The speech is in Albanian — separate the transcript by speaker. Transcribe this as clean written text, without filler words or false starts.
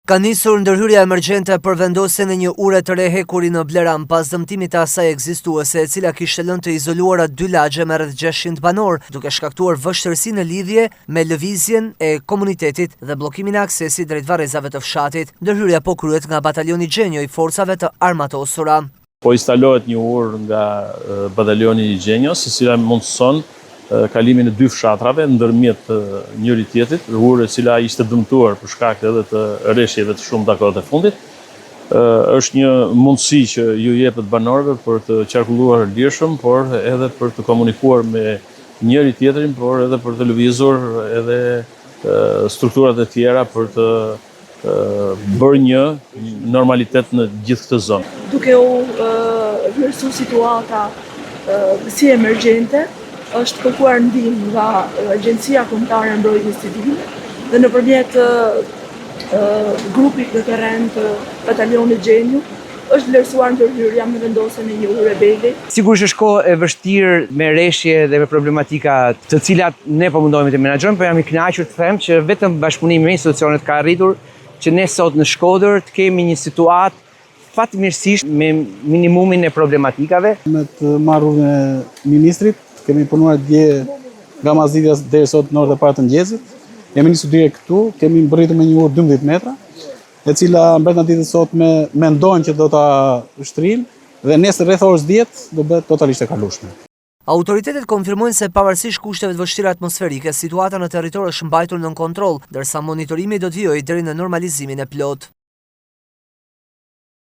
Speaker 1: Ka nisur ndërhyrja emergjente për vendosjen e një ure të re hekuri në Bleran pas dëmtimit të asaj ekzistuese, e cila kishte lënë të izoluara dy lagje me rreth 600 banorë, duke shkaktuar vështirësi në lidhje me lëvizjen e komunitetit dhe bllokimin e aksesit drejt varrezave të fshatit. Ndërhyrja po kryhet nga batalioni Xhenio i Forcave të Armatosura.
Speaker 2: Po instalohet një urë nga batalioni i Xhenios, e cila mundëson kalimin e dy fshatrave ndërmjet njëri tjetrit, urë e cila ishte dëmtuar për shkak edhe të reshjeve të shumta kohët e fundit. Është një mundësi që ju jepet banorëve për të qarkulluar lirshëm, por edhe për të komunikuar me njëri tjetrin, por edhe për të lëvizur edhe strukturat e tjera për të bërë një normalitet në gjithë këtë
Speaker 3: zonë. Duke u vlerësu situata si emergjente, është kërkuar ndihmë nga Agjencia Kombëtare e Mbrojtjes Civile dhe nëpërmjet grupit në terren të batalionit Xhenio, është vlerësuar ndërhyrja me vendosjen e një ure Bailey.
Speaker 4: Sigurisht është kohë e vështirë me reshje dhe me problematika të cilat ne po mundohemi të menaxhojmë, po jam i kënaqur të them që vetëm bashkëpunimi me institucionet ka arritur që ne sot në Shkodër të kemi një situatë fatmirësisht me minimumin e problematikave.
Speaker 5: Me të marrë urdhrin e ministrit, kemi punuar dje nga masditja deri sot në orët e para të mëngjesit. Jemi nisur direkt këtu, kemi mbërritur me një urë 12 metra, e cila brenda ditës së sotme mendojmë që do ta shtrijmë dhe nesër rreth orës 10 do bëhet totalisht e kalueshme.
Speaker 1: Autoritetet konfirmojnë se pavarësisht kushteve të vështira atmosferike, situata në territor është mbajtur nën kontroll, ndërsa monitorimi do të vijojë deri në normalizimin e plotë.